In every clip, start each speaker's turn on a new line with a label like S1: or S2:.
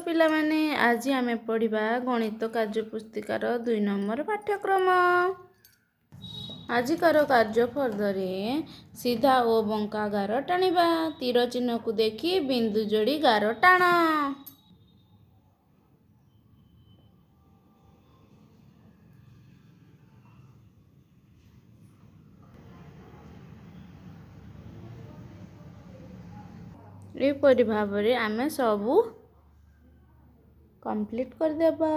S1: ପିଲାମାନେ, ଆଜି ଆମେ ପଢ଼ିବା ଗଣିତ କାର୍ଯ୍ୟ ପୁସ୍ତିକାର 2 ନମ୍ବର ପାଠ୍ୟକ୍ରମ। ଆଜିକାର କାର୍ଯ୍ୟ ଫର୍ଦ୍ଦରେ ସିଧା ଓ ବଙ୍କା ଗାର ଟାଣିବା। ତୀର ଚିହ୍ନକୁ ଦେଖି ବିନ୍ଦୁ ଯୋଡ଼ି ଗାର ଟାଣ। ଏହିପରି ଭାବରେ ଆମେ ସବୁ କମ୍ପ୍ଲିଟ୍ କରିଦେବା।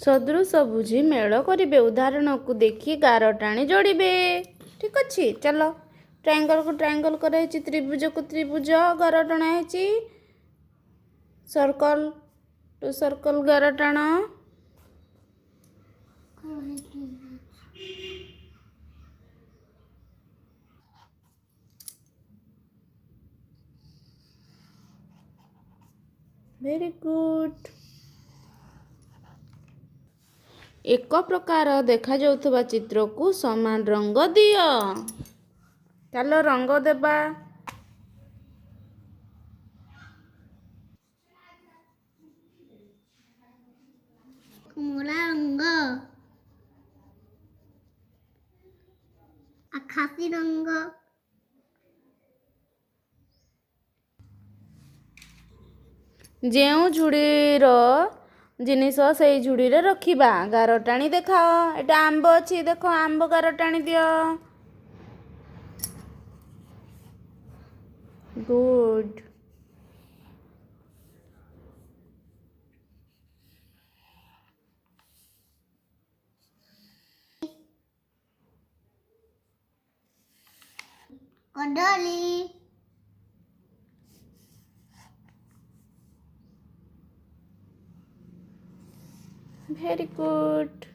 S1: ସଦୃଶ ବୁଝି ମେଳ କରିବେ। ଉଦାହରଣକୁ ଦେଖି ଗାର ଟାଣି ଯୋଡ଼ିବେ। ଠିକ୍ ଅଛି, ଚାଲ। ଟ୍ରାଇଙ୍ଗଲକୁ ଟ୍ରାଇଙ୍ଗଲ କରାହେଇଛି, ତ୍ରିଭୁଜକୁ ତ୍ରିଭୁଜ ଗାର ଟଣା ହେଇଛି, ସର୍କଲ ଟୁ ସର୍କଲ ଗାର ଟାଣ। Very good. ଏକ ପ୍ରକାର ଦେଖାଯାଉଥିବା ଚିତ୍ରକୁ ସମାନ ରଙ୍ଗ ଦିଅ। ଚାଲ ରଙ୍ଗ ଦେବା।
S2: କମଳା ରଙ୍ଗ, ଆକାଶୀ ରଙ୍ଗ।
S1: ଯେଉଁ ଝୁଡ଼ିର ଜିନିଷ ସେଇ ଝୁଡ଼ିରେ ରଖିବା। ଗାର ଟାଣି ଦେଖାଅ। ଏଇଟା ଆମ୍ବ ଅଛି, ଦେଖ ଆମ୍ବ ଗାର ଟାଣି ଦିଅ। ଗୁଡ୍।
S2: କଦଳୀ।
S1: Very good.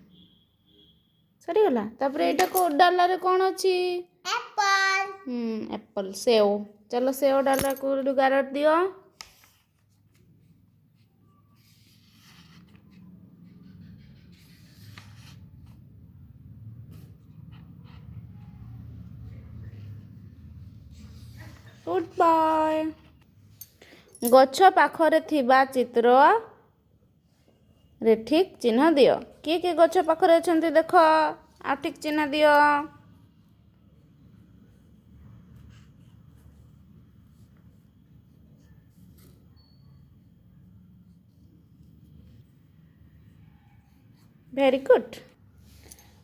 S1: ସରିଗଲା। ତାପରେ ଏଇଟା କୋଉ ଡାଲାରେ କ'ଣ ଅଛି?
S2: ଆପଲ୍।
S1: ଆପଲ୍, ସେଓ। ଚାଲ ସେଓ ଡାଲାକୁ ଗାର ଦିଅ। Good bye. ଗଛ ପାଖରେ ଥିବା ଚିତ୍ର ରେ ଠିକ୍ ଚିହ୍ନ ଦିଅ। କିଏ କିଏ ଗଛ ପାଖରେ ଅଛନ୍ତି ଦେଖ, ଆଉ ଠିକ୍ ଚିହ୍ନ ଦିଅ। Very good.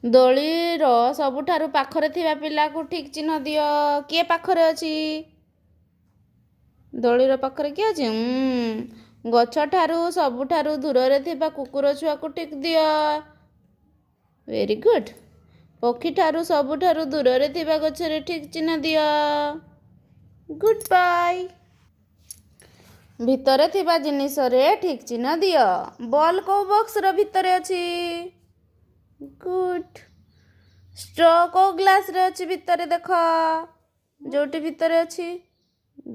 S1: ଦୋଳିର ସବୁଠାରୁ ପାଖରେ ଥିବା ପିଲାକୁ ଠିକ୍ ଚିହ୍ନ ଦିଅ। କିଏ ପାଖରେ ଅଛି? ଦୋଳିର ପାଖରେ କିଏ ଅଛି? ଗଛଠାରୁ ସବୁଠାରୁ ଦୂରରେ ଥିବା କୁକୁର ଛୁଆକୁ ଠିକ୍ ଦିଅ। Very good. ପକ୍ଷୀଠାରୁ ସବୁଠାରୁ ଦୂରରେ ଥିବା ଗଛରେ ଠିକ୍ ଚିହ୍ନ ଦିଅ। Good bye. ଭିତରେ ଥିବା ଜିନିଷରେ ଠିକ୍ ଚିହ୍ନ ଦିଅ। ବଲ୍ କେଉଁ ବକ୍ସର ଭିତରେ ଅଛି? ଗୁଡ୍। ଷ୍ଟ୍ର କେଉଁ ଗ୍ଲାସରେ ଅଛି ଭିତରେ ଦେଖ, ଯୋଉଠି ଭିତରେ ଅଛି।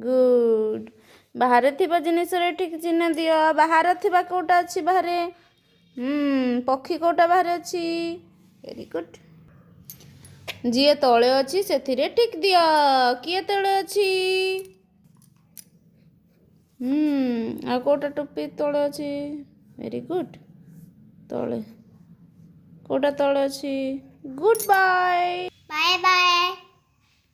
S1: ଗୁଡ୍। ବାହାରେ ଥିବା ଜିନିଷରେ ଠିକ୍ ଚିହ୍ନ ଦିଅ। ବାହାରେ ଥିବା କେଉଁଟା ଅଛି ବାହାରେ? ପକ୍ଷୀ କେଉଁଟା ବାହାରେ ଅଛି? Very good. ଯିଏ ତଳେ ଅଛି ସେଥିରେ ଠିକ୍ ଦିଅ। କିଏ ତଳେ ଅଛି? ଆଉ କେଉଁଟା ଟୋପି ତଳେ ଅଛି? Very good. ତଳେ କେଉଁଟା ତଳେ ଅଛି? Good bye.
S2: Bye bye.